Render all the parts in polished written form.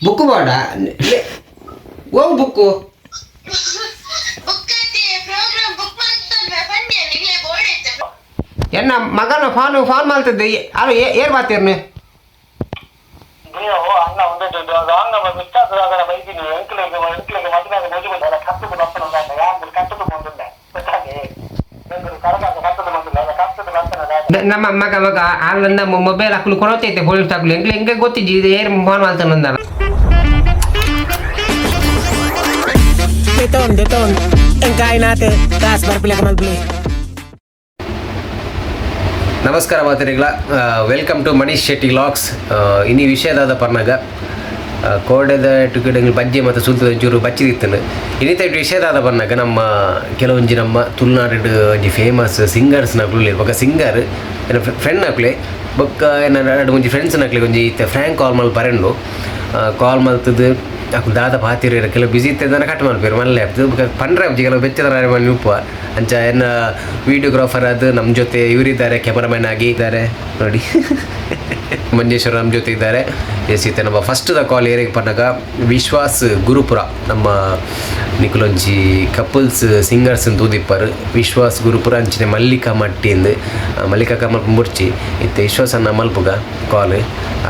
Book ಬೋಡ ಓ book book ಅತ್ತೆ programme book ಮಾಡ್ತಾನೆ ಬನ್ನಿ ನಿಂಗೆ ಬೋರ್ಡ್ ಇತ್ತು. ಎನ್ನ ಮಗನ ಫೋನ್ ಫೋನ್ ಮಾಡ್ತಿದ್ದೆ ಅಲ್ಲ ಏರ್ ಮಾತಿರ್ನಿ. ನೀವು ಅಣ್ಣ ಒಂದೇ ರಾಂಗ್ ನಂಬರ್ ಮಿಸ್ಟಾದ ಬೈದಿನಿ ಎಂಕ್ಲೆಗ್ ಎಂಕ್ಲೆಗ್ ಮದುವೆ ಮದುವೆ ಕತ್ತದ ಬರ್ತನ ಯಾರು ಕತ್ತದ ಬಂದಿಲ್ಲ ಗೊತ್ತಾಗಿ ಕರಗಾದ ಕತ್ತದ ಬಂದಿಲ್ಲ ಕತ್ತದ ಬರ್ತನ. ನಮ್ಮ ಮಗ ಮಗ ಅಲ್ಲ ನಮ್ಮ ಮೊಬೈಲ್ ಹಾಕಲು ಕೊರತೈತೆ ಪೊಲೀಸ್ ಹಾಕಲು ಎಂಗ್ಲೆ ಎಂಗೆ ಗೊತ್ತಿದ್ದಿ ಇದು ಏರ್ phone ಮಾಡ್ತಾನಂದಲ್ಲ. Deton, deton. Ang kain natin. Taas, barpila ka mag-play. ನಮಸ್ಕಾರ ಮಾತರಿಗಳ, welcome to Manish Shetty vlogs. ಇನಿ ವಿಷಯದಾದ ಪರ್ನಾಗ ಕೋಡೆದ ಟುಕಿಡಂಗ್ ಬಜ್ಜೆ ಮತ್ತು ಸುಲ್ತದ ಒಂಚೂರು ಬಚ್ಚಿದಿತ್ತನು. ಇನ್ನಿತ ವಿಷಯದಾದ ಪರ್ನಾಗ ನಮ್ಮ ಕೆಲವೊಂಜಿ ನಮ್ಮ ತುಳುನಾಡು ಒಂಜಿ ಫೇಮಸ್ ಸಿಂಗರ್ಸ್ ನಕುಲು ಬೊಕ್ಕ ಸಿಂಗರ್ ಎನ್ನ ಫ್ರೆಂಡ್ ನಕುಲೆ ಬೊಕ್ಕ ಎನ್ನ ಎರಡು ಒಂಜಿ ಫ್ರೆಂಡ್ಸ್ ನಕ್ಲೆ ಒಂಜಿ ಇತ್ತೆ ಫ್ರ್ಯಾಂಕ್ ಕಾಲ್ ಮಲ್ ಪರೆಂಡು ಕಾಲ್ ಮಲ್ತದ್ದು ಅಕುಲು ದಾದ ಪಾತಿರ ಕೆಲವು ಬಿಸಿ ಇತ್ತೆ ಕಟ್ ಮಲ್ಪೇರು ಮಲ್ಲೆ ಆಗ್ತದೆ ಬೊಕ್ಕ ಪಂಡ್ರೆ ಒಂಜಿ ಕೆಲವು ಬೆಚ್ಚದ ಮಲ್ಲಿ ಉಪ್ಪು ಅಂಚ ಎನ್ನ ವಿಡಿಯೋಗ್ರಾಫರ್ ಅದು ನಮ್ಮ ಜೊತೆ ಇವರಿದ್ದಾರೆ, ಕ್ಯಾಮರಾಮನ್ ಆಗಿ ಇದ್ದಾರೆ ನೋಡಿ, ಮಂಜೇಶ್ವರ ನಮ್ಮ ಜೊತೆ ಇದ್ದಾರೆ. ಎಸ್, ಇತ್ತೆ ನಮ್ಮ first the call ಏರಿಗೆ ಪನ್ನಗ ವಿಶ್ವಾಸ್ ಗುರುಪುರ, ನಮ್ಮ ನಿಕುಲೊಂಜಿ ಕಪಲ್ಸ್ ಸಿಂಗರ್ಸ್ ಅಂತ ತೂದಿಪ್ಪರು. ವಿಶ್ವಾಸ್ ಗುರುಪುರ ಅಂಚಿನ ಮಲ್ಲಿಕಾ ಮಟ್ಟಿಂದು ಮಲ್ಲಿಕಾ ಕಮಲ್ ಮುರ್ಚಿ ಇತ್ತೆ ವಿಶ್ವಾಸನ್ನ ಮಲ್ಪುಗ ಕಾಲ್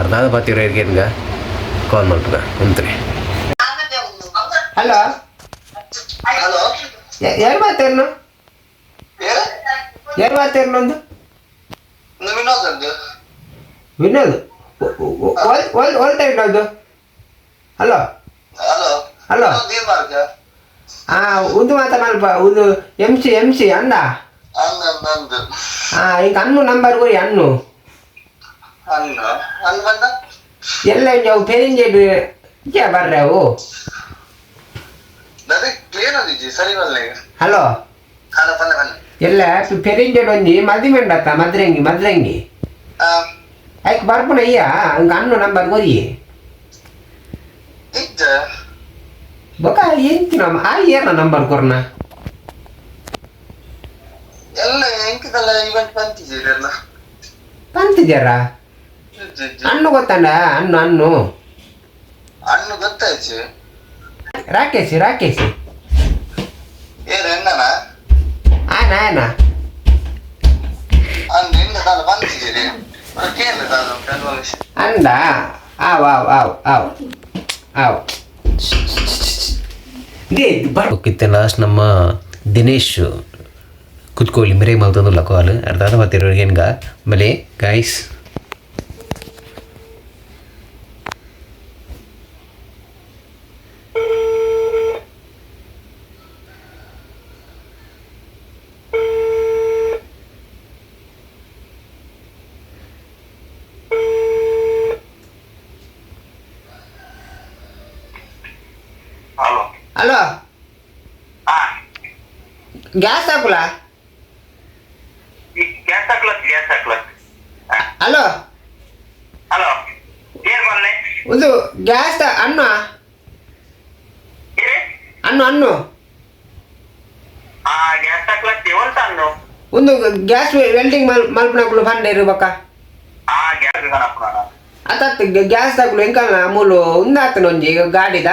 ಅರ್ಧಾದ ಪಾತಿರ ಏರ್ಗೇನ್ಗ ಕಾಲ್ ಮಲ್ಪುಗ ಉಂತ್ರಿ. ಹಲೋ. ಹಲೋ. ಯಾರು ಮಾತಾಡ್ನು? ಯಾರು ಮಾತಾಡ್ನು ಒಂದು? ವಿನೋದ್ ಅಂದು. Vinod ಓಲ್ತಾ Vinod, hello. Hello. Hello. ಮಾರ್ಗ. ಆ ಒಂದು ಮಾತನಾಲ್ಪ ಒಂದು M C M C ಅಂದ. ಅಂದ ಅಂದು. ಆ ಈಗ ಅನ್ನು ನಂಬರ್ ಕೊರಿ ಅನ್ನು. ಅನ್ನ ಅನ್ನ ಬಂದ. ಎಲ್ಲ ಅವು ಪೆರಿಂಜೆಡ್ ಬರ್ರೆ ಅವು. ಅದೇ ಕ್ಲಿಯರ್ ಅಂದಿಜ್ಜಿ ಸರಿ ಬಲ್ಲೆ. ಹಲೋ. ಹಲೋ, ಬಲ್ಲೆ ಬಲ್ಲೆ. ಎಲ್ಲ ಪೆರಿಂಜೆಡ್ ಒಂಜಿ ಮದಿಮೆ ಉಂಡತ್ತ ಮದ್ರಂಗಿ ಮದ್ರಂಗಿ. ಐಕ್ ಬರ್ಪುನ ಅಯ್ಯ ಹಂಗ ಅನ್ನು ನಂಬರ್ ಕೊರಿ. ಇಜ್ಜ. ಬೊಕ ಎಂಚಿನ ಆ ಏರ್ನ ನಂಬರ್ ಕೊರ್ನ? ಎಲ್ಲ ಎಂಕಿದಲ್ಲ ಇವೆಂಟ್ ಬಂತಿದ್ದೀರಲ್ಲ. ಪಂತಿದ್ಯಾರ? ಇಜ್ಜಿ ಇಜ್ಜಿ. ಅನ್ನು ಗೊತ್ತಂಡ ಅನ್ನು ಅನ್ನು. ಅಣ್ಣು ಗೊತ್ತಾಯ್ತು. ರಾಕೇಶ್ ರಾಕೇಶ್. ಏರು ಎಣ್ಣನ? ಆನ ಆನ. ಅಂದು ಎಣ್ಣೆ ದಾದ ಬಂತಿದ್ದೀರಿ ಕೇಳಿ ದಾದ ಕೆಲವು. ಅಂದ ಆವ್ ಆವ್ ಆವ್ ಆವ್ ಆವ್ ಇತ್ತೆ ಲಾಸ್ಟ್ ನಮ್ಮ ದಿನೇಶ್ ಕುತ್ಕೋಲಿ ಮಿರೈ ಮಲ್ತೊಂದುಲ್ಲ ಕಾಲ್ ಅರ್ಧಾದ ಪಾತಿರ ಏನ್ಗ ಬಲೆ guys. Hello. Hello. ಹಾ. ಗ್ಯಾಸ್ ಹಾಕುಲ? ಗ್ಯಾಸ್ ಹಾಕ್ಲಕ್ ಗ್ಯಾಸ್ ಹಾಕ್ಲಕ್. ಹಲೋ. ಹಲೋ, ಏರ್ ಬಲ್ಲೆ. ಒಂದು ಗ್ಯಾಸ್ ಅನ್ನು. ಏ. ಅನ್ನು ಅನ್ನು. ಹಾ, ಗ್ಯಾಸ್ ಹಾಕ್ಲಕ್ ದೇವಲ್ತ ಅನ್ನು. ಒಂದು ಗ್ಯಾಸ್ ವೆಲ್ಡಿಂಗ್ ಮಲ್ ಮಲ್ಪನಕುಲು ಫಂಡೇರು ಬೊಕ್ಕ. ಹಾ, ಗ್ಯಾಸ್ ಗಣಪನ. ಅತ್ತತ್ತು ಗ್ಯಾಸ್ ದಾಕುಲು ಎಂಕಲ್ನ ಮೂಲು ಉಂದಾತನ ಒಂಜಿ ಗಾಡಿದ.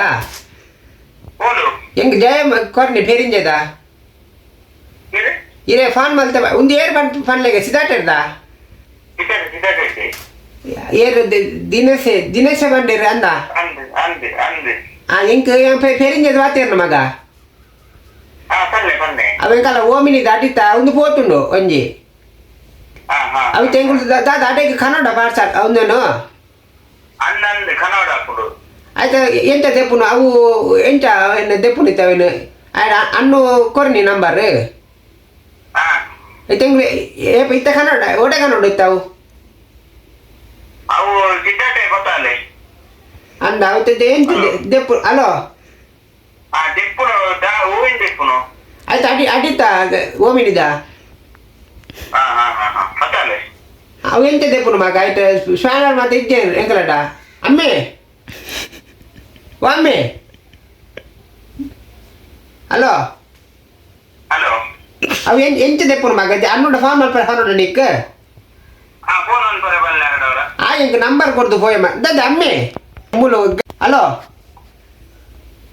ಓಲು. ಎಂಕ್ ಜಯ ಕೊರ್ನಿ ಫೇರಿಂಜೆದ. ಏರು. ಇರೇ ಫೋನ್ ಮಲ್ತೆ ಒಂದು ಏರ್ ಪನ್ ಫನ್ಲೆಗೆ ಸಿದಾಟೆರ್ದ. ಇದೇ ಇದೇ. ಏರ್ ದಿನೇಶ್ ದಿನೇಶ ಬಂಡೇರು ಅಂದ. ಅಂದ್ ಅಂದ್ ಅಂದ್. ಆ ಎಂಕ್ ಫೇರಿಂಜೆದ ವಾತೇರ್ನ ಮಗ. ಹಾ, ಬಲ್ಲೆ ಬಲ್ಲೆ. ಅವ ಎಂಕಲ್ಲ ಓಮಿನಿದ ಅಡಿತ ಒಂದು ಪೋತುಂಡು ಒಂಜಿ. ಹಾ ಹಾ. ಅవి ತೆಂಗುಲು ದಾದ ಅಡೆಗೆ ಕನ್ನಡ ಪಾಡ್ಸ ಅವನೇನು. ಅಂದ್ ಅಂದ್ ಕನ್ನಡ ಹಾಕುಡು. ಆಯ್ತಾ ಎಂತ ದೆಪ್ಪುನು ಅವು ಎಂತ ದೆಪ್ಪುನು ಇತ್ತವೇನು ಆಯ್ಡ ಅನ್ನು ಕೊರ್ನಿ ನಂಬರ್. ಹಾ. ತೆಂಗ್ಳು ಇತ್ತ ಕನ್ನಡ ಓಡೆ ಕನ್ನಡ ಇತ್ತವು. ಅವು ಸಿದ್ಧಾರ್ಥ ಗೊತ್ತಾಲೆ. ಅಂದ ಅವತ್ತೆ ಎಂತ ದೆಪ್ಪು ಹಲೋ. ಹಾ, ದೆಪ್ಪುನು ದಾ ಹೂವಿನ ದೆಪ್ಪುನು. ಆಯ್ತು ಅಡಿ ಅಡಿತ ಓಮಿನಿದ. ಹಾ ಹಾ ಹಾ ಹಾ ಗೊತ್ತಾಲೆ. ಅವು ಎಂತ ದೆಪ್ಪುನು ಮಗ ಆಯ್ತು ಸ್ವಾನರ್ ಮತ್ತೆ ಇದ್ದೇನು ಎಂಕಲಡ ಅಮ್ಮೆ ಓ ಅಮ್ಮೆ ಹಲೋ. ಹಲೋ. ಅವು ಎಂತ ದೆಪ್ಪುನು ಮಗ ಅನ್ನೋಡ ಫೋನ್ ಮಲ್ಪ ಫೋನ್ ನಿಕ್. ಹಾ, ಫೋನ್ ಒಂದು ಬರ ಬಲ್ಲೆ ಎರಡವರ. ಆ ಎಂಕ್ ನಂಬರ್ ಕೊಡ್ದು ಪೋಯಮ್ಮ ದಾದ ಅಮ್ಮೆ ಮೂಲು. Hello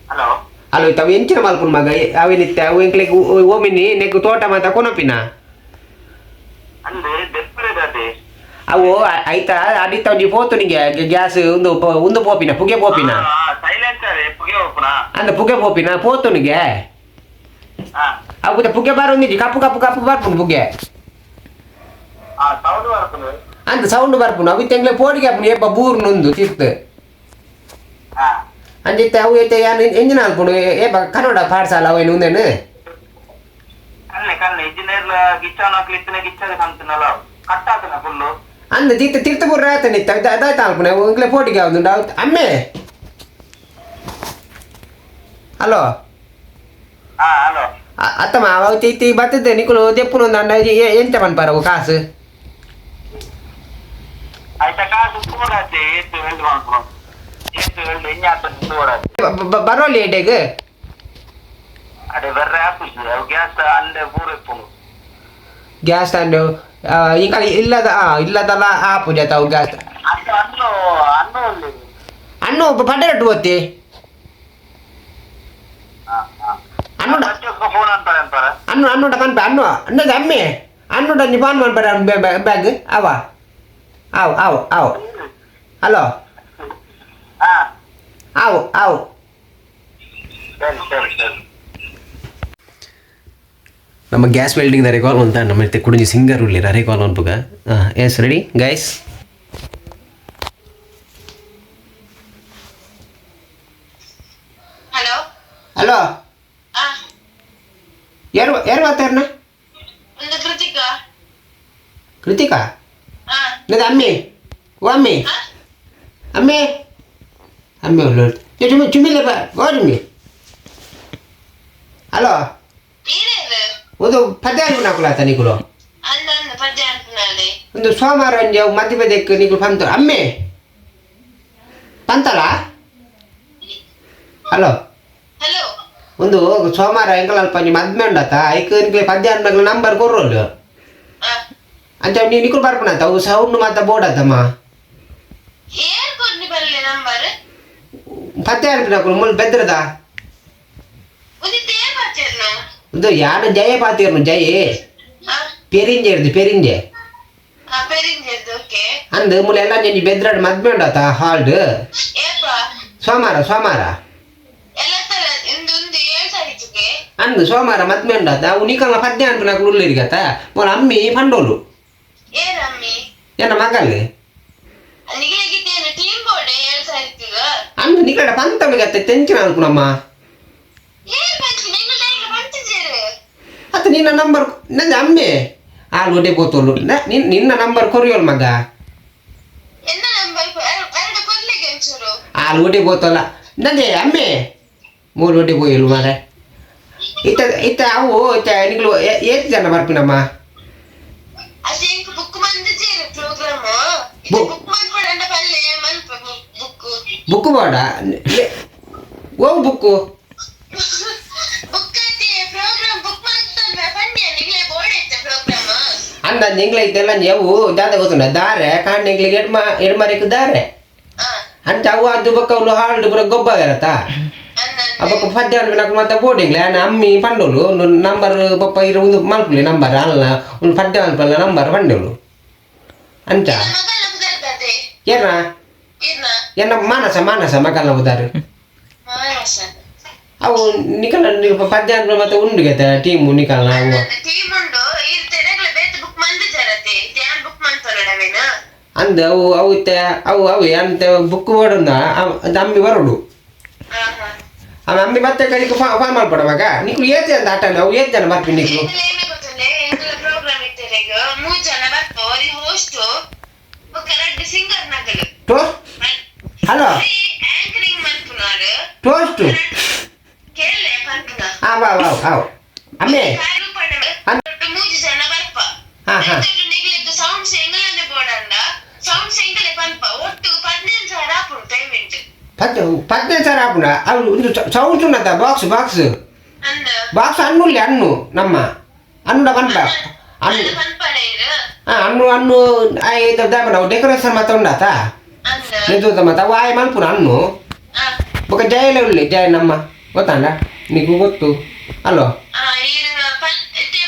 hello hello ಇತ್ತ ಅವು ಎಂಚಿನ ಮಲ್ಪುನ ಮಗ ಅವೇನಿತ್ತೆ ಅವು ಎಂಕ್ಲೆಗ್ ಓಮಿನಿ ನೆಕ್ಕು ತೋಟ ಮಾತ ಕೊನಪಿನ ಅಂದ್ರೆ ದೆಪ್ಪುರೆ ಅವು ಐತ ಅಡಿತ ಒಂಜಿ ಪೋತು ನಿಂಗೆ ಗ್ಯಾಸ್ ಒಂದು ಒಂದು ಪೋಪಿನ ಪುಗೆ ಪೋಪಿನ ಸೈಲೆನ್ಸರ್ ಪುಗೆ ಹೋಪುನಾ ಅಂದ ಪುಗೆ ಪೋಪಿನ ಪೋತುನಿಗೆ ಹಾ ಅವು ಪುಗೆ ಬಾರೊಂದಿಜಿ ಕಪ್ಪು ಕಪ್ಪು ಕಪ್ಪು ಬರ್ಪುಂಡು ಪುಗೆ ಆ ಸೌಂಡ್ ಬರ್ಪುಂಡು ಅಂದ ಸೌಂಡ್ ಬರ್ಪುಂಡು ಅವು ಇತ್ತೆ ಪೋಡಿಗೆ ಆಪುಂಡು ಏಪ ಬೂರು ನೊಂದು ತಿರ್ತು ಹಾ ಅಂಚಿತ್ತೆ ಅವು ಇತ್ತೆ ಯಾನ್ ಎಂಜಿನ ಅಲ್ಪುಂಡು ಏಪ ಕನ್ನಡ ಪಾಠಶಾಲ ಅವೇನು ಉಂದೇನು ಕಲ್ಲೆ ಕಲ್ಲೆ ಇಂಜಿನಿಯರ್ ಗಿಚ್ಚನ ಕ್ಲಿತ್ತನ ಗಿಚ್ಚದ ಕಂತನಲ್ಲ ಕಟ್ ಆತನ ಫುಲ್ಲು ಅಂದ ತಿರ್ತು ತಿರ್ತು ಪೂರ ಆತನ ಇತ್ತ ಅದಾಯ್ತು ಅಲ್ಪುಂಡು ಅವು ಇಂಗ್ಲೆ ಪೋಡಿಗೆ ಯಾವ್ದುಂಡು ಅವು ಅಮ್ಮೆ ಹಲೋ ಹಾ ಹಲೋ ಅತ್ತಮ್ಮ ಅವು ಇತ್ತಿ ಬತ್ತಿದ್ದೆ ನಿಕುಲು ದೆಪ್ಪುನು ಅಂಡ ಎಂತ ಪನ್ಪಾರ ಅವು ಕಾಸು ಆಯ್ತಾ ಕಾಸು ತೂಡಾತೆ ಏತು ವೆಲ್ಡ್ ಮಾಡ್ಕೊಂಡು ಏತು ವೆಲ್ಡ್ ಎಣ್ಣೆ ಆತ ತೂಡಾತೆ ಬರೋಲಿ ಎಡೆಗ್ ಅದೇ ಬರ್ರೆ ಆಪುಜಿ ಅವು ಗ್ಯಾಸ್ ಅಲ್ಲೇ ಪೂರ ಇಪ್ಪುಂಡು ಗ್ಯಾಸ್ ಸ್ಟ್ಯಾಂಡ್ ಇಂಕ ಇಲ್ಲದ ಇಲ್ಲದಲ್ಲ ಆಪುಜಿ ಆತ ಅವು ಗ್ಯಾಸ್ ಅಂತ ಅನ್ನು ಅನ್ನು ಒಳ್ಳೆ ಅಣ್ಣು ಪಡ್ಡೆ ಓತಿ ಹಾ ಹಾ ಅಣ್ಣುಡ ಫೋನ್ ಅಂತಾರೆ ಅಂತಾರೆ ಅನ್ನು ಅನ್ನುಡ ಪನ್ಪೆ ಅನ್ನು ಅನ್ನದ ಅಮ್ಮೆ ಅನ್ನುಡ ನೀ ಫೋನ್ ಮನ್ಪರೆ ಬ್ಯಾಗ್ ಅವ ಆವ್ ಆವ್ ಆವ್ ಹಲೋ ಹಾ ಆವ್ ಆವ್ ಸರಿ ಸರಿ ಸರಿ ನಮ್ಮ ಗ್ಯಾಸ್ ವೆಲ್ಡಿಂಗ್ ದರೆ ಕಾಲ್ ಅಂತ ನಮ್ಮ ಇತ್ತೆ ಕುಡಿಂಜಿ ಸಿಂಗರ್ ಉಳ್ಳಿರ ಅರೆ ಕಾಲ್ ಅನ್ಪುಗ yes ready guys hello hello ಆ ಯಾರು ಯಾರು ಮಾತಾಡ್ನ ಒಂದು ಕೃತಿಕಾ ಕೃತಿಕಾ ಆ ನದ ಅಮ್ಮೆ ಓ ಅಮ್ಮೆ ಅಮ್ಮೆ ಅಮ್ಮೆ ಉಳ್ಳು ಚುಮ್ಮಿ ಚುಮ್ಮಿಲೆ ಬಾ ಓ ಚುಮ್ಮಿ ಹಲೋ ಏನೇನು ಒಂದು ಪದ್ಯ ನಾಕುಲಾತ ನಿಕುಲು ಅಂದ ಅಂದ ಪದ್ಯ ಅಂತಾನೆ ಒಂದು ಸೋಮವಾರ ಒಂಜಿ ಅವು ಮಧ್ಯಪ್ರದೇಶಕ್ಕೆ ನಿಕುಲು ಪಂತ ಅಮ್ಮೆ ಪಂತಲ ಹಲೋ ಹಲೋ ಒಂದು ಸೋಮವಾರ ಎಂಕಲ್ ಅಲ್ಪ ಒಂಜಿ ಮದ್ಮೆ ಉಂಡತ ಐಕ್ ನಿಕ್ಲೆ ಪದ್ಯ ಅನ್ಮಗ್ಲ ನಂಬರ್ ಕೊರ್ರೋಲು ಆ ಅಂಚ ನೀವು ನಿಕುಲು ಬರ್ಪಣಂತ ಅವು ಸೌಂಡ್ ಮಾತ ಬೋರ್ಡ್ ಆತಮ್ಮ ಏರ್ ಕೊಡ್ನಿ ಬರಲಿ ನಂಬರ್ ಪದ್ಯ ಅನ್ಪಿನಕುಲು ಮುಲ್ ಬೆದ್ರದ ಒಂದು ತೇರ್ ಬರ್ತೇನೆ ಒಂದು ಯಾನ ಜಯ ಪಾತಿರ್ನು ಜಯ ಆ ಪೆರಿಂಜೆ ಇರ್ದು ಪೆರಿಂಜೆ ಆ ಪೆರಿಂಜೆದ್ದು ಓಕೆ ಅಂದ್ ಮುಲ್ ಎಲ್ಲ ಒಂಜಿ ಬೆದ್ರಡ್ ಮದ್ಮೆ ಉಂಡತ ಹಾಲ್ಡ್ ಏಪ ಸೋಮವಾರ ಸೋಮವಾರ ಎಲ್ಲ ತರ ಒಂದು ಒಂದು ಏಳು ತಾರೀಕಿಗೆ ಅಂದ್ ಸೋಮವಾರ ಮದ್ಮೆ ಉಂಡತ ಅವು ನಿಕಲ್ನ ಪದ್ಯ ಅನ್ಪಿನಕುಲು ಉಳ್ಳಿರಿಗತ ಮೊಲ ಅಮ್ಮಿ ಪಂಡೋಲು ಏರಮ್ಮಿ ಎನ್ನ ಮಗಲ್ ನಿಗಲಿಗಿದ್ದೇನು ಟೀಮ್ ಬೋರ್ಡ್ ಏಳು ತಾರೀಕಿಗೆ ಅಂದ್ ನಿಕಡ ಪಂತೊಳಿಗತ್ತೆ ಟೆನ್ಷನ್ ಅನ್ಕುನಮ್ಮ ಏನ್ ಪಂಚಿ ನಿಂಗೆ ಡೈಲಿ ಪಂಚಿದ್ದೀರಿ ಅತ್ತ ನಿನ್ನ ನಂಬರ್ ನಂದು ಅಮ್ಮೆ ಆಲ್ ಒಡೆ ಪೋತೋಲು ನಿನ್ನ ನಂಬರ್ ಕೊರಿಯೋಲ್ ಮಗ ಎನ್ನ ನಂಬರ್ ಎರಡು ಕೊಡ್ಲಿಕ್ಕೆ ಒಂಚೂರು ಆಲ್ ಒಡೆ ಪೋತೋಲ್ಲ ನಂದೆ ಅಮ್ಮೆ ಮೂರು ಒಡೆ ಪೋಯಲು ಮಾರ ಇತ್ತ ಇತ್ತ ಅವು ಇತ್ತ ನಿಕಲು ಏತ್ ಜನ ಬರ್ಪಿನಮ್ಮ ಅದೇ ಇಂಕ್ ಬುಕ್ ಮಂದಿದ್ದೀರಿ ಪ್ರೋಗ್ರಾಮ್ ಬುಕ್ ಮಾಡ್ಕೊಡಂಡ ಪಲ್ಲೆ ಮಲ್ಪ ಬುಕ್ ಬುಕ್ ಬೋಡ ಓ ಬುಕ್ಕು ಬುಕ್ ಐತಿ ಪ್ರೋಗ್ರಾಮ್ ಬುಕ್ ಮಾಡ್ತಾನೆ ಬನ್ನಿ ನಿಂಗೆ ಬೋರ್ಡ್ ಐತೆ ಪ್ರೋಗ್ರಾಮ್ ಅಂದ ನಿಂಗ್ಲ ಇದ್ದೆಲ್ಲ ನೀವು ದಾದ ಗೊತ್ತುಂಡ ದಾರೆ ಕಾಂಡ್ ನಿಂಗ್ಲಿಗೆ ಎಡ್ಮ ಎಡ್ಮರಿಕ್ ದಾರೆ ಆ ಅಂಚ ಅವು ಅದು ಬೊಕ್ಕ ಅವ್ಲು ಹಾಲ್ಡ್ ಪೂರ ಗೊಬ್ಬ ಇರತ್ತಾ ಅಂದ ಅಬ್ಬಕ್ಕ ಪದ್ಯ ಅನ್ಪಿನಕು ಮತ್ತೆ ಬೋರ್ಡಿಂಗ್ಲೆ ಆನ ಅಮ್ಮಿ ಪಂಡೋಲು ಒಂದು ನಂಬರ್ ಪಪ್ಪ ಇರು ಒಂದು ಮಲ್ಪುಲಿ ನಂಬರ್ ಅಲ್ಲ ಒಂದು ಪದ್ಯ ಮಲ್ಪಲ್ಲ ನಂಬರ್ ಪಂಡೋಲು ಅಂಚ ಮಗನ ಬುದರ್ಗದೆ ಏನ ಇರ್ನ ಏನ ಮಾನಸ ಮಾನಸ ಮಗಲ್ನ ಉದಾರು ಮಾನಸ ಅವು ನಿಕಲ ಪದ್ಯ ಅನ್ಪ ಮತ್ತೆ ಉಂಡು ಗೆತ್ತ ಟೀಮು ನಿಕಲ್ನ ಅವು ಟೀಮ್ ಉಂಡು ಇರ್ ತೆರಗ್ಲ ಬೇತೆ ಬುಕ್ ಮಂದಿದ್ದಾರತೆ ಧ್ಯಾನ್ ಬುಕ್ ಮಾಡ್ತಾರ ನವೇನ ಅಂದ ಅವು ಅವು ಇತ್ತೆ ಅವು ಅವು ಅಂತ ಬುಕ್ ಬೋರ್ಡ್ ಅಮ್ಮಿ ಬರೋಡು ಹಾ ಹಾ ಆమె ಅಮ್ಮಿ ಮತ್ತೆ ಕಡಿಗೆ ಫಾನ್ ಮಾಡ್ಬೇಡ ಮಗ ನಿಕ್ಲು ಏತ್ ಜನ ಆಟ ಅವು ಏತ್ ಜನ ಬರ್ಪಿ ನಿಕ್ಲು ಎಂಕುಲು ಏನೇ ಗೊತ್ತುಂಡೆ ಎಂಕುಲ ಪ್ರೋಗ್ರಾಮ್ ಇತ್ತಾರೆ ಈಗ ಮೂರ್ ಜನ ಬರ್ಪ ಅವ್ರಿಗೆ ಹೋಸ್ಟ್ ಬೊಕ್ಕ ರಡ್ಡ್ ಸಿಂಗರ್ ನಗಲು ಟೋ ಹಲೋ ಆಂಕರಿಂಗ್ ಮನ್ಪುನಾರು ಟೋಸ್ಟ್ ಕೇಳಲೆ ಪನ್ಪುನ ಆ ವಾ ವಾ ಆವ್ ಅಮ್ಮೆ ಮೂಜಿ ಜನ ಬರ್ಪ ಹಾ, ಹಾ. ನಿಗ್ಲಿಕ್ಕೆ ಸೌಂಡ್ಸ್ ಎಂಗಲನೆ ಬೋಡಂಡ ಸೌಂಡ್ಸ್ ಎಂಗಲೆ ಪನ್ಪ ಒಟ್ಟು 15,000 ಆಪುಂಡು ಪೇಮೆಂಟ್ 15,000 ಆಪುಂಡ ಅವು ಒಂದು ಸೌಂಡ್ಸ್ ಉಂಡತ್ತ ಬಾಕ್ಸ್ ಬಾಕ್ಸ್ ಅಂದ ಬಾಕ್ಸ್ ಅಣ್ಣುಲ್ಲೆ ಅಣ್ಣು ನಮ್ಮ ಅಣ್ಣುಡ ಪನ್ಪ ಅಣ್ಣು ಅಂದ ಪನ್ಪನೆ ಇರು ಆ ಅಣ್ಣು ಅಣ್ಣು ಆಯ್ ದಾಪನ ಅವು ಡೆಕೋರೇಷನ್ ಮಾತ ಉಂಡಾತ ಅಂದ ನಿಂತು ಮತ್ತೆ ಅವು ಆಯ್ ಮಲ್ಪುನ ಅಣ್ಣು ಆ ಬೊಕ ಜಯಲ ಉಳ್ಳೆ ಜಯ ನಮ್ಮ ಗೊತ್ತಾಂಡ ನಿಗು ಗೊತ್ತು ಅಲ್ವ. ಆ ಈರ್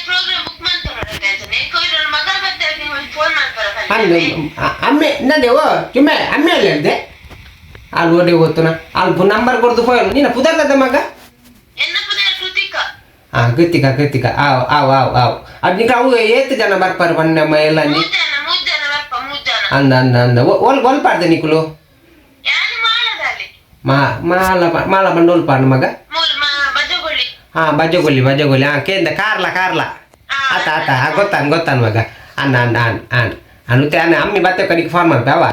ಪ್ರೋಗ್ರಾಮ್ ಬುಕ್ ಮಾಡ್ತಾರೆ ಕೊಯ್ರ ಮಗಳ ಬರ್ತಾರೆ, ಫೋನ್ ಮಾಡ್ತಾರ. ಅಂದು ಅಮ್ಮೆ ನದೆ ಓ ಚುಮ್ಮೆ ಅಮ್ಮೆ ಅಲ್ಲಿ ಹೇಳ್ದೆ ಅಲ್ಲಿ ಓಡಿ ಗೊತ್ತುನ ಅಲ್ಲಿ ನಂಬರ್ ಕೊಡ್ದು ಪೋಯಲು ನೀನ ಪುದರ್ದ ಮಗ. ಎನ್ನ ಪುದರ್ ಕೃತಿಕಾ. ಹಾಂ, ಕೃತಿಕಾ ಕೃತಿಕಾ, ಆವ್ ಆವ್ ಆವ್ ಆವ್. ಅದು ನಿಕ ಅವು ಏತ್ ಜನ ಬರ್ಪಾರು ಪಣ್ಣಮ್ಮ ಎಲ್ಲ ನೀ? 3 ಜನ, 3 ಜನ ಬರ್ಪ, 3 ಜನ. ಅಂದ ಅಂದ ಅಂದ ಒಲ್ ಒಲ್ಪಾರ್ದೆ ನಿಕುಲು? ಯಾನು ಮಾಡದಲ್ಲಿ. ಮಾ ಮಾಲ ಮಾಲ ಬಂಡೋಲ್ಪಾರ್ನ ಮಗ. ಮೂಲ ಬಜಗೊಳ್ಳಿ. ಹಾಂ, ಬಜಗೊಲ್ಲಿ ಬಜಗೊಲ್ಲಿ. ಹಾಂ, ಕೇಂದ್ರ ಕಾರ್ಲ ಕಾರ್ಲ. ಆತ ಆತ, ಹಾಂ, ಗೊತ್ತಾನ್ ಗೊತ್ತಾನ್ ಮಗ. ಅನ್ನ ಅನ್ನ ಅನ್ ಅನ್ ಅನುತೆ ಅನ್ನ ಅಮ್ಮಿ ಬತ್ತೆ ಕಡಿಗೆ ಫಾರ್ಮ್ ಮಾಡ್ಪ ಅವ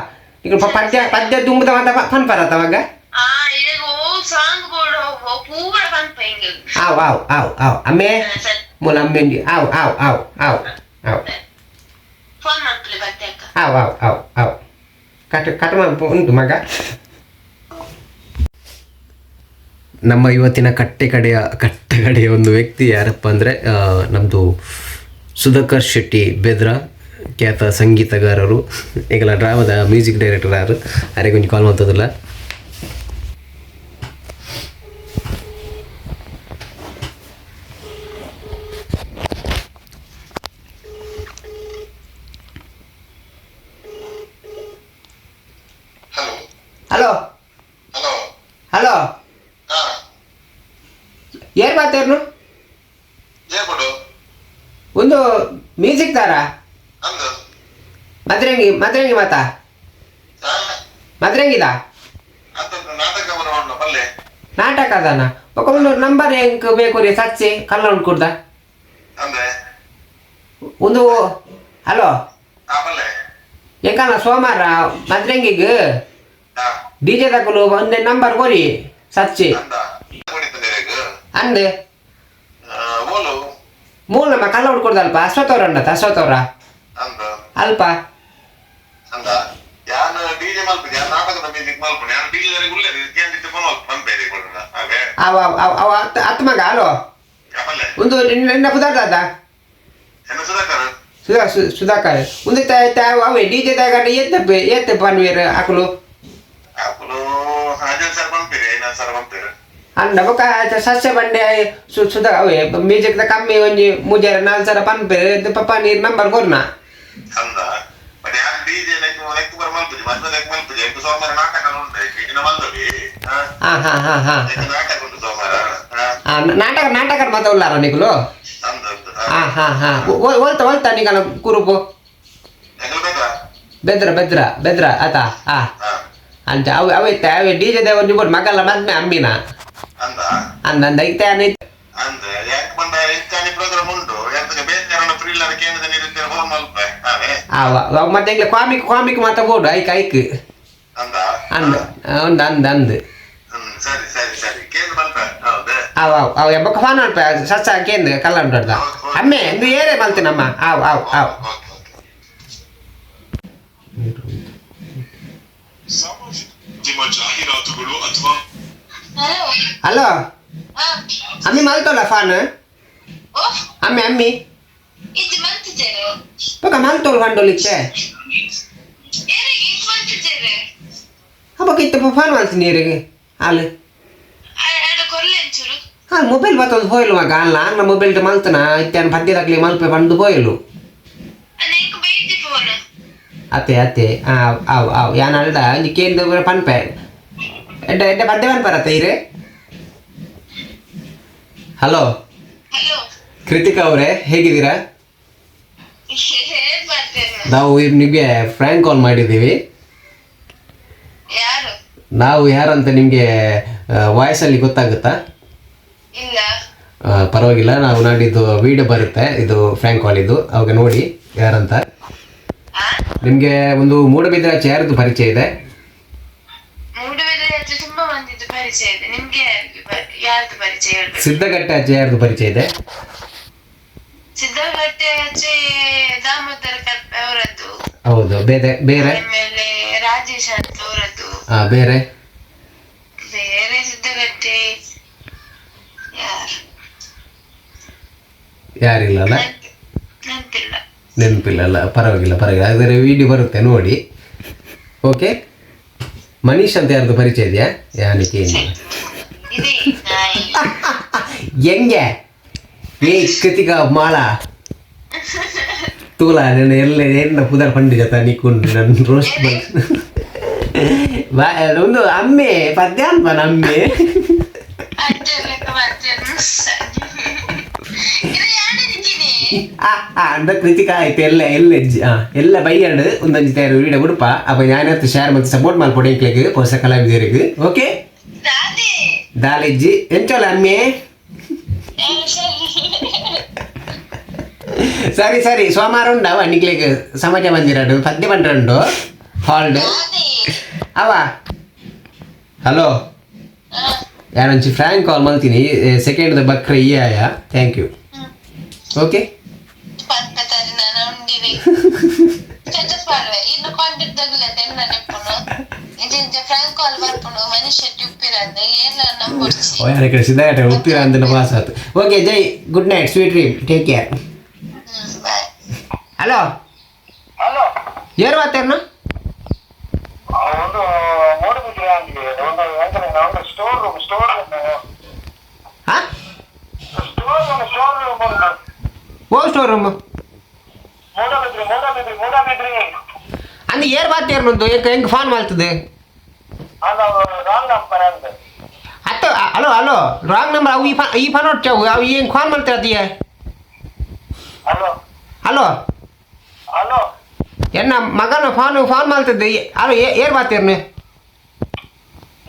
ಈಗ ಪದ್ಯ ಪದ್ಯ ದುಂಬದ ಮಾತ ಫನ್ ಪರತ ಮಗ. ಆ ಇವಾಗ ಓ ಸಾಂಗ್ ಬೋರ್ಡ್ ಹೋಗೋ ಪೂರ ಪನ್ಪ ಹಿಂಗ. ಆವ್ ಆವ್ ಆವ್ ಆವ್ ಅಮ್ಮೆ. ಸರಿ. ಮೂಲ ಅಮ್ಮೆ, ಆವ್ ಆವ್ ಆವ್ ಆವ್ ಆವ್. ಫೋನ್ ಮಾಡ್ಕೊಳ್ಳಿ ಬತ್ತೆ ಅಕ್ಕ. ಆವ್ ಆವ್ ಆವ್ ಆವ್, ಕಟ್ ಕಟ್ ಉಂಟು ಮಗ. ನಮ್ಮ ಇವತ್ತಿನ ಕಟ್ಟೆ ಕಡೆಯ ಕಟ್ಟ ಕಡೆಯ ಒಂದು ವ್ಯಕ್ತಿ ಯಾರಪ್ಪ ಅಂದರೆ ನಮ್ಮದು ಸುಧಾಕರ್ ಶೆಟ್ಟಿ ಬೆದ್ರ, ಖ್ಯಾತ ಸಂಗೀತಗಾರರು, ಈಗಲ ಡ್ರಾಮದ ಮ್ಯೂಸಿಕ್ ಡೈರೆಕ್ಟರ್ ಯಾರು. ಅರೆ ಕೊಂಚ ಕಾಲ್ ಮಾಡ್ತದಿಲ್ಲ. Hello. Hello. Hello. Hello. ಹಾ. ಏನು ಮಾತಾಡ್ನು? ಏರ್ಪೋರ್ಟ್. ಒಂದು ಮ್ಯೂಸಿಕ್ ದಾರ. ಅಂದು. ಮದ್ರಂಗಿ ಮದ್ರಂಗಿ ಮಾತಾ. ಹಾ. ಮದ್ರಂಗಿದ. ಅಂತ ನಾಟಕ ಬರವಣ್ಣ ಪಲ್ಲೆ. ನಾಟಕ ಅದಾನ ఒక ಒಂದು ನಂಬರ್ ಹೆಂಗ್ ಬೇಕು ರೀ ಸಚ್ಚಿ ಕಲ್ಲ ಉಂಟು ಕುಡ್ದ. ಅಂದ್ರೆ. ಒಂದು ಹಲೋ. ಆ ಪಲ್ಲೆ. ಎಂಕಲ್ಲ ಸೋಮವಾರ ಮದ್ರಂಗಿಗ್ ಹಾ. ಡಿಜೆ ತಕಲು ಒಂದೇ ನಂಬರ್ ಕೊರಿ ಸಚ್ಚಿ. ಅಂದ ಕೊಡಿತಂದೆ. ಅಂದೆ. ಓಲು? ಮೂಲ ನಮ್ಮ ಕಲ್ಲ ಉಡ್ಕೊಡ್ದಲ್ಪ ಅಶ್ವಥವ್ರ ಅಂಡತ ಅಶ್ವಥವ್ರ. ಅಂದ. ಅಲ್ಪ. ಅಂದ ಯಾನ್ ಡಿಜೆ ಮಲ್ಪುಜಿ, ಯಾನ್ ನಾಟಕದ ಮ್ಯೂಸಿಕ್ ಮಲ್ಪುನಿ. ಯಾನ್ ಡಿಜೆ ಉಲ್ಲೆ ಕೇಂದ್ರ ಫೋನ್ ಪನ್ಪೇರಿ ಕೊಡೋಣ ಹಾಗೆ. ಅವ ಅವ ಅವ ಅತ್ತ ಅತ್ತ ಮಗ, ಹಲೋ. ಪಲ್ಲೆ. ಒಂದು ನಿನ್ನ ಪುದಾರ್ದಾದ? ಎನ್ನ ಸುಧಾಕರ್. ಸುಧಾ ಸುಧಾಕರ್ ಒಂದು ಅವೇ ಡಿಜೆ ದಾಗ ಏತ್ ಏತ್ ಪನ್ವೀರ್ ಅಕಲು? ಅಪ್ಪಲು Ajay sir ಪನ್ಪೇರಿ, ಐನಾ sir ಪನ್ಪೇರಿ. ಅಂಡ ಬೊಕ ಸಸ್ಯ ಬಂಡೆ ಸುಧಾ ಅವೇ ಮ್ಯೂಸಿಕ್ ದ ಕಮ್ಮಿ ಒಂಜಿ ಮುಜಾರ ನಾಲ್ ಸರ ಪನ್ಪೇರು ಪಪ್ಪ ನೀರ್ ನಂಬರ್ ಕೊರ್ನ. ಅಂದ, ಬಟ್ ಯಾನ್ ಡಿಜೆ ನೆಕ್ ನೆಕ್ ಬರ ಮಲ್ಪುಜಿ, ಮದ್ವೆ ನೆಕ್ ಮಲ್ಪುಜಿ. ಎಂಕ್ ಸೋಮವಾರ ನಾಟಕ ಉಂಟು, ಇನ್ನ ಮಲ್ದೊಲಿ. ಹಾ. ಹಾ ಹಾ ಹಾ ಹಾ. ಎಂಕ್ ನಾಟಕ ಉಂಟು ಸೋಮವಾರ. ಹಾ. ಆ, ನಾಟಕ ನಾಟಕ ಮಾತ ಉಲ್ಲಾರ ನಿಕುಲು? ಅಂದ ಅಂದ. ಹಾ ಹಾ ಹಾ, ಒಲ್ತ ಒಲ್ತ ನಿಕಲ ಕುರುಪು? ಎಂಗ್ಲ ಬೇಕಾ? ಬೆದ್ರ ಬೆದ್ರ ಬೆದ್ರ ಆತ ಹಾ. ಹಾ. ಅಂಚ ಅವೆ ಅವೆ ಇತ್ತೆ ಅವೆ ಡಿಜೆ ದೇವ ನಿಬೋಡ್ ಮಗಲ್ಲ ಮದ್ಮೆ ಅಮ್ಮಿನ. ಅಂದ. ಅಂದ ಅಂದ ಇತ್ತೆ ಅಂದ, ಯಾಕೆ ಬಂದ ಇಂಚಾನಿ ಪ್ರೋಗ್ರಾಮ್ ಉಂಟು ಎಂತ ಬೇರೆ ಯಾರನ್ನ ಫ್ರೀ ಇಲ್ಲ ಕೇಂದ್ರದ ನೀರು ಫೋನ್ ಮಲ್ಪೆ ಹಾಗೆ. ಅವ ಅವ ಮತ್ತೆ ಎಂಗ್ಲ ಕಾಮಿಕ್ ಕಾಮಿಕ್ ಮಾತ ಬೋಡು ಐಕ್ ಐಕ್. ಅಂದ. ಅಂದ ಅಂದ ಅಂದ ಅಂದ. ಹ್ಮ್, ಸರಿ ಸರಿ ಸರಿ, ಕೇಂದ್ರ ಮಲ್ಪೆ ಹೌದು. ಅವ ಅವ ಅವ ಬೊಕ್ಕ ಫೋನ್ ಮಲ್ಪ ಸಚ್ಚ ಕೇಂದ್ರ ಕಲ್ಲ ಉಂಟು ಅಮ್ಮೆ ಇಂದು ಏರೇ ಮಲ್ತೀನಮ್ಮ. ಆವ್ ಆವ್ ಆವ್. Okay okay. ನಿಮ್ಮ ಜಾಹೀರಾತುಗಳು ಅಥವಾ ಹಲೋ. ಹಲೋ. ಹಾ. ಅಮ್ಮಿ ಮಲ್ತೋಲ್ಲ ಫಾನ್? ಓ. ಅಮ್ಮಿ ಅಮ್ಮಿ. ಇದು ಮಂತಿದ್ದೇನೆ. ಬೊಕ್ಕ ಮಲ್ತೋಲ್ ಫಂಡೋಲಿತ್ತೆ. ಏನಿಗೆ ಇಂಕ್ ಮಂತಿದ್ದೇನೆ. ಬೊಕ್ಕ ಇತ್ತೆ ಫೋನ್ ಮಲ್ತೀನಿ ನೀರಿಗೆ ಹಾಲು. ಅದು ಕೊರ್ಲೆ ಒಂಚೂರು. ಹಾ, ಮೊಬೈಲ್ ಬತ್ತೊಂದು ಪೋಯಲು ಮಗ ಅಲ್ಲ ಅನ್ನ ಮೊಬೈಲ್ ಮಲ್ತನ ಇತ್ತೆ ಪದ್ಯದಾಗ್ಲಿ ಮಲ್ಪೆ ಬಂದು ಪೋಯಲು. ಅಲ್ಲ, ಇಂಕ್ ಬೈತಿ ಫೋನ್. ಅತ್ತೆ ಅತ್ತೆ, ಆವ್ ಆವ್ ಆವ್, ಯಾನ್ ಅಲ್ಡ ಒಂಜಿ ಕೇಂದ್ರ ಪನ್ಪೆ ಎಡ್ಡೆ ಎಡ್ಡೆ ಪದ್ಯ ಪನ್ಪರತ್ತೆ ಇರೆ. ಹಲೋ. ಹಲೋ. ಕೃತಿಕಾ ಅವರೇ, ಹೇಗಿದ್ದೀರಾ? ಹೇಗ್ ಮಾಡ್ತೇನೆ? ನಾವು ನಿಮಗೆ ಫ್ರ್ಯಾಂಕ್ ಕಾಲ್ ಮಾಡಿದ್ದೀವಿ. ಯಾರು? ನಾವು ಯಾರಂತ ನಿಮಗೆ ವಾಯ್ಸಲ್ಲಿ ಗೊತ್ತಾಗುತ್ತಾ? ಇಲ್ಲ. ಪರವಾಗಿಲ್ಲ, ನಾವು ನಾಡಿದ್ದು ವಿಡಿಯೋ ಬರುತ್ತೆ, ಇದು ಫ್ರ್ಯಾಂಕ್ ಕಾಲ್ ಇದು, ಅವಾಗ ನೋಡಿ ಯಾರಂತ. ಆ. ನಿಮಗೆ ಒಂದು ಮೂಡಬಿದ್ರೆ ಯಾರದ್ದು ಪರಿಚಯ ಇದೆ? ಮೂಡುಬಿದ್ರೆ ಹತ್ರ ತುಂಬಾ ಮಂದಿದ್ದು ಪರಿಚಯ ಇದೆ. ನಿಮ್ಗೆ ಯಾರ್ದು ಪರಿಚಯ ಹೇಳ್ಬೇಕು? ಸಿದ್ಧಗಟ್ಟೆ ಆಚೆ ಯಾರ್ದು ಪರಿಚಯ ಇದೆ? ಸಿದ್ಧಗಟ್ಟೆ ಆಚೆ ದಾಮೋದರ ಕರ್ಪೆ ಅವರದ್ದು. ಹೌದು, ಬೇರೆ ಬೇರೆ? ಆಮೇಲೆ ರಾಜೇಶ್ ಅಂತ ಅವರದ್ದು. ಬೇರೆ? ಬೇರೆ ಸಿದ್ಧಗಟ್ಟೆ ಯಾರು? ಯಾರಿಲ್ಲ ಅಲ್ಲ? ನೆನಪಿಲ್ಲ. ನೆನಪಿಲ್ಲ ಅಲ್ಲ, ಪರವಾಗಿಲ್ಲ ಪರವಾಗಿಲ್ಲ, ಆದರೆ ವಿಡಿಯೋ ಬರುತ್ತೆ ನೋಡಿ. ಓಕೆ. Manish ಅಂತ ಯಾರ್ದು ಪರಿಚಯ ಇದೆಯಾ? ಯಾನಿಗೆ ಇದೆ ನಾಯಿ. ಹೆಂಗೆ ಏ ಕೃತಿಕಾ ಮಾಳ ತೂಲ ನನ್ನ ಎಲ್ಲ ಏನ ಪುದರ್ ಪಂಡಿ ಜೊತೆ ನಿಕ್ಕೊಂಡು ನನ್ನ ರೋಸ್ಟ್ ಬಾ ಒಂದು ಅಮ್ಮೆ ಪದ್ಯ ಅನ್ಪ ನಮ್ಮೆ. ಅಜ್ಜನ ಅಜ್ಜನ ಇದು ಯಾಡಿದಿಕ್ಕಿನಿ. ಆ ಆ ಅಂದ ಕೃತಿಕಾ ಆಯ್ತು ಎಲ್ಲ ಎಲ್ಲ ಎಲ್ಲ ಬೈಯಂಡು ಒಂದೊಂದು ತಯಾರು ವೀಡಿಯೋ ಬಿಡುಪ. ಅಪ್ಪ ഞാനത്ത് ഷെയർ ಮತ್ತು ಸಪೋರ್ಟ್ ಮಾಡ್ಕೊಡಿ ಎಂಕ್ಲೆಗ್ ಹೊಸ ಕಲಾವಿದರಿಗೆ. ಓಕೆ. ದಾದಿ. ದಾಲಿಜ್ಜಿ ಎಂಚೋಲ ಅಮ್ಮೆ. ಸರಿ ಸರಿ ಸೋಮವಾರ ಉಂಡವ ನಿಕ್ಲೆಗ್ ಸಮಾಜ ಮಂದಿರ ಪದ್ಯ ಪಂಡ್ರಂಡು ಹಾಲ್ಡ್. ದಾದಿ. ಅವ ಹಲೋ, ಯಾರೊಂಚಿ ಫ್ರ್ಯಾಂಕ್ ಕಾಲ್ ಮಲ್ತೀನಿ ಸೆಕೆಂಡ್ ಬಕ್ರ ಈ ಆಯ. Thank you. Okay. ಪಂಪತರಿ ನಾನು ಉಂಡಿರಿ ಸ್ಟೇಟಸ್ ಮಾಡುವೆ ಇನ್ನು ಕಾಂಟ್ಯಾಕ್ಟ್ ತಗುಲ ತೆನ್ನ ನೆಪ್ಪುನು ಇಂಚ ಫ್ರಾಂಕ್ ಕಾಲ್ ಬರ್ಪುನು ಮನುಷ್ಯ ಟಿಪ್ಪಿರಂದು ಏನ ನಂಬುಡ್ಚಿ. ಓ ಯಾರ ಕಡೆ ಸಿದ್ಧಾರ್ಥ ಉಪ್ಪಿರ ಅಂತ ಪಾಸ್ ಆಯ್ತು. Okay Jai, good night, sweet dream, take care. Bye. Hello. Hello. ಏರು ಮಾತಾಡ್ನ? ಒಂದು ಮೂಡುಬಿದಿರೆ ಆಗಿದೆ ಒಂದು ಎಂತ ಒಂದು store room store room. ಹಾ. Store room store room ಒಂದು. ಓ store room. Moodbidri Moodbidri Moodbidri. ಅಂದ್ ಏರ್ ಮಾತೇರ್ನೊಂದು ಎಂಕ್ ಹೆಂಗ್ ಫೋನ್ ಮಾಡ್ತದೆ? ಅಲ್ಲ, ರಾಂಗ್ ನಂಬರ್ ಅಂದೆ. ಅತ್ತ hello hello, wrong number ಅವು ಈ ಫೋನ್ ಈ ಫೋನ್ ಹೊಡ್ಚಾವು ಅವು ಏನು ಫೋನ್ ಮಾಡ್ತಾರೆ ಅದಿಯ. Hello. Hello. Hello. ಎನ್ನ ಮಗನ ಫೋನ್ ಫೋನ್ ಮಾಡ್ತದೆ. ಹಲೋ, ಏರ್ ಮಾತೇರ್ನು?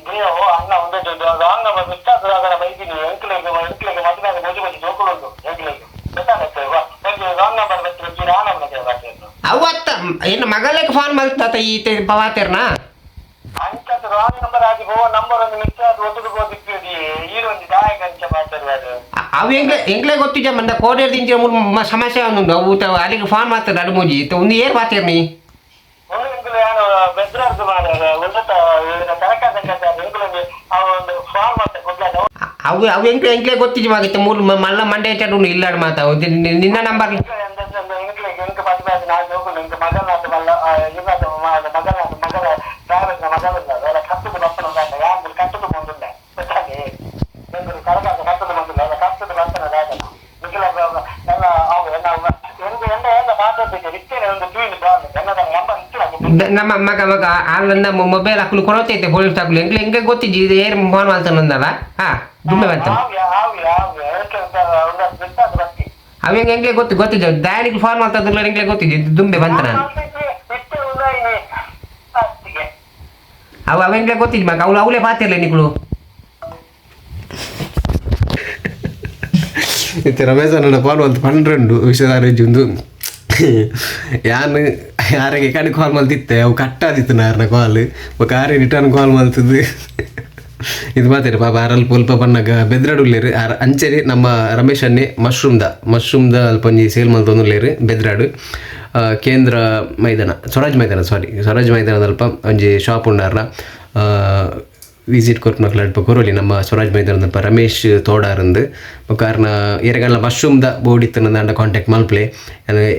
ದೇವ ಅಣ್ಣ ಒಂದೇ wrong number miss ಆದ್ರೆ ಅದರ ಬೈದಿನಿ ಎಂಕ್ಲೆಗ್ ಎಂಕ್ಲೆಗ್ ಮದುವೆ ಆದ ಮೋಜಿ ಮೋಜಿ ಜೋಕುಲುಂಡು ಎಂಕ್ಲೆಗ್ ಗೊತ್ತಾಗತ್ತೆ ಎಂಕ್ಲೆ ರಾಂಗ್ ನಂಬರ್ ಬತ್ತಿ ರಾಂಗ್ ನಂಬರ್ ಬತ್ತಿ. ಅವತ್ತ ಎನ್ನ ಮಗಲಕ್ಕೆ ಫೋನ್ ಮಾಡ್ತಾತ ಈ ಪವಾತೇರ್ನ. ಅಂಚದ ರಾಂಗ್ ನಂಬರ್ ಆಗಿ ಹೋ ನಂಬರ್ ಒಂದು ಮಿಸ್ ಆದ ಒತ್ತುದು ಹೋದಿತ್ತು ಈ ಒಂದು ದಾಯಕ ಅಂಚ ಮಾತಾಡುವಾಗ. ಅವು ಎಂಗ್ಲೆ ಎಂಗ್ಲೆ ಗೊತ್ತಿದ್ದ ಮಂದ ಕೋಡೇರ್ ದಿಂಚ ಮೂರು ಸಮಸ್ಯೆ ಒಂದು ಅವು ಅಲ್ಲಿಗೆ ಫೋನ್ ಮಾಡ್ತಾರೆ ನಡು ಮೂಜಿ ಒಂದು ಏರ್ ಮಾತೇರ್ನಿ. ಒಂದು ಎಂಕುಲು ಯಾನು ಬೆದ್ರಾರ್ದು ಮಾರ್ರೆ ಉನ್ನತ ತರಕಾರಿ ಎಂಕುಲೊಂದು ಆ ಒಂದು ಫಾರ್ಮ್ ಅಂತ ಕುಡ್ಲಾದ. ಅವು ಅವು ಎಂಕ್ಲೆ ಎಂಕ್ಲೆ ಗೊತ್ತಿದ್ದ ಮಾಗಿತ್ತು ಮೂರು ಮಲ್ಲ ಮಂಡೆ ಚಡು ಇಲ್ಲಾಡು ಮಾತಾ ನಿನ್ನ ನಂಬರ್. ಎಂಕ್ಲೆಗ್ ಎಂಕ್ ಮದುವೆ ಆದ ನಾಲ್ ಜೋಕುಲು ಎಂಕ್ ಮಗನಾಥ ಮಲ್ಲ ಇವಾದ ಮಗನಾಥ ಮಗನ ಡ್ರೈವರ್ನ ಮಗನ ಅಲ್ಲ ಕತ್ತುದು ಬಪ್ಪನ ಯಾರು ಕತ್ತುದು ಬಂದುಲ್ಲ ಗೊತ್ತಾಗಿ ಎಂಕುಲು ಕರಗಾದ ಕತ್ತುದು ಬಂದಿಲ್ಲ ಅಲ್ಲ ಕತ್ತುದು ಬಪ್ಪನ ದಾದನ ನಿಖಿಲ ಎಲ್ಲ ಅವು ಎಲ್ಲ ಎಂತ ಎಂತ ಎಂತ ಮಾತಾಡ್ತಿದ್ದೆ ಇತ್ತೇನೆ ಒಂದು ಟ್ವೀನ್ ಬಾಲ್ ಎನ್ನದ ನಂಬರ್ ಇತ್ತು. ನಮ್ಮ ಮಗ ಮಗ ಅಲ್ಲ ನಮ್ಮ ಮೊಬೈಲ್ ಹಾಕಲು ಕೊರತೈತೆ ಪೊಲೀಸ್ ಹಾಕಲು ಎಂಕ್ಲೆ ಎಂಗೆ ಗೊತ್ತಿದ್ದಿ ಇದು ಏರ್ ಫೋನ್ ಮಾಡ್ತಾನಂದಲ್ಲ. ಹಾ ದುಮ್ಮೆ ಮಾಡ್ತಾನೆ. ಆವ್ಯ ಆವ್ಯ ಆವ್ಯ ಎಂತ ಒಂದು ಬಿಟ್ಟಾದ ಬತ್ತಿ. ಅವ ಹೆಂಗೆ ಎಂಗ್ಲೆ ಗೊತ್ತು ಗೊತ್ತಿದ್ದ ದಾರಿಗೆ ಫೋನ್ ಮಾಡ್ತಾದ್ರಲ್ಲ ಎಂಗ್ಲೆ ಗೊತ್ತಿದ್ದೆ ದುಂಬೆ ಬಂತ ನಾನು. ಇತ್ತೆ ಉದಾಯಿನಿ ಅತ್ತಿಗೆ. ಅವ ಅವ ಎಂಗ್ಲೆ ಗೊತ್ತಿದ್ದ ಮಗ ಅವಳು ಅವಳೇ ಪಾತಿರ್ಲೆ ನಿಕ್ಳು. ಇತ್ತೆ ರಮೇಶ್ ಅಣ್ಣ ಫೋನ್ ಒಂದು ಪನ್ನೆರಡು ವಿಷಯದಾರೇಜ್ ಒಂದು ಯಾನ್ ಯಾರಿಗೆ ಕಡೆ ಕಾಲ್ ಮಲ್ತಿತ್ತೆ ಅವು ಕಟ್ಟಾದಿತ್ತು ನಾರ್ನ ಕಾಲ್ ಬೊಕ ಆರೆ ರಿಟರ್ನ್ ಕಾಲ್ ಮಲ್ತದ್ದು ಇದು ಮಾತಾಡಿ ಪಾಪ ಅರಲ್ ಪುಲ್ಪ ಪನ್ನಗ ಬೆದ್ರಾಡು ಉಲ್ಲೇರು ಆರ್ ಅಂಚನೆ ನಮ್ಮ ರಮೇಶ್ ಅನ್ನೆ ಮಶ್ರೂಮ್ದ ಮಶ್ರೂಮ್ದ ಅಲ್ಪ ಒಂಜಿ ಸೇಲ್ ಮಲ್ತೊಂದುಲ್ಲೇರು ಬೆದ್ರಾಡು ಕೇಂದ್ರ ಮೈದಾನ ಸ್ವರಾಜ್ ಮೈದಾನ ಸಾರಿ ಸ್ವರಾಜ್ ಮೈದಾನದ ಅಲ್ಪ ಒಂಜಿ ಶಾಪ್ ಉಂಡಾರ್ನ ವಿಸಿಟ್ ಕೊರ್ಪುನಕ್ಲು ಅಲ್ಪ ಕೊರೊಲಿ ನಮ್ಮ ಸ್ವರಾಜ್ ಮೈದಾನದಲ್ಪ ರಮೇಶ್ ತೋಡಾರಂದು ಬೊಕ ಆರ್ನ ಏರೆಗಲ್ಲ ಮಶ್ರೂಮ್ದ ಬೋರ್ಡ್ ಇತ್ತಂಡ ಕಾಂಟ್ಯಾಕ್ಟ್ ಮಲ್ಪ್ಲೆ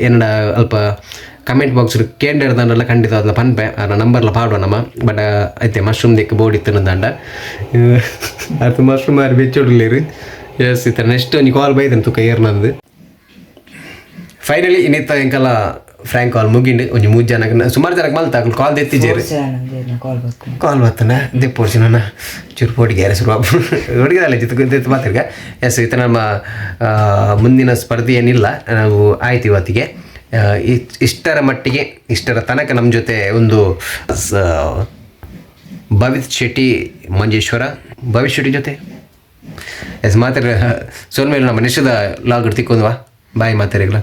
ಏನಡ ಅಲ್ಪ ಕಮೆಂಟ್ ಬಾಕ್ಸ್ ಕೇಂದ್ರ ಖಂಡಿತ ಅದನ್ನ ಪನ್ಪೆ ಆರ್ನ ನಂಬರ್ಲ ಪಾಡುವ ನಮ್ಮ ಬಟ್ ಐತೆ ಮಶ್ರೂಮ್ ದಿಕ್ಕ ಬೋರ್ಡ್ ಇತ್ತಂಡ ಅದು ಮಶ್ರೂಮ್ ಆರು ಬೆಚ್ಚೊಡ್ಲೇರು. ಎಸ್ ಇತ್ತ ನೆಕ್ಸ್ಟ್ ಒಂಜಿ ಕಾಲ್ ಬೈದನ್ ತುಕ ಏರ್ನಂದು. ಫೈನಲಿ ಇನ್ನಿತ್ತ ಎಂಕಲ ಫ್ರ್ಯಾಂಕ್ ಕಾಲ್ ಮುಗಿಂಡು ಒಂಜಿ ಮೂರು ಜನಕ್ಕೆ ಸುಮಾರು ಜನಕ್ಕೆ ಮಲ್ತ ಅಕುಲು ಕಾಲ್ ದೆತ್ತಿಜೇರು. ಕಾಲ್ ಬರ್ತೀನಿ. ಕಾಲ್ ಬರ್ತನ ದೆಪ್ಪೋಡ್ಸಿ ನನ್ನ ಚೂರು ಪೋಟಿಗೆ ಶುರು ಹುಡುಗಿದಲ್ಲ ಜಿತ್ ದೆತ್ತು ಮಾತಾಡ್ಗ. ಎಸ್ ಇತ್ತ ನಮ್ಮ ಮುಂದಿನ ಸ್ಪರ್ಧೆ ಏನಿಲ್ಲ ನಾವು ಆಯ್ತು ಇವತ್ತಿಗೆ. ಇಷ್ಟರ ಮಟ್ಟಿಗೆ ಇಷ್ಟರ ತನಕ ನಮ್ಮ ಜೊತೆ ಒಂದು ಭವಿತ್ ಶೆಟ್ಟಿ ಮಂಜೇಶ್ವರ ಭವಿತ್ ಶೆಟ್ಟಿ ಜೊತೆ ಎಸ್ ಮಾತಾಡ ಸೋಲ್ಮೇಲೆ ನಮ್ಮ ನಿಷದ ಲಾಗ್ ತಿಕ್ಕೊಂದ್ವಾ ಬಾಯ್ ಮಾತಾಡಿಗ್ಲ.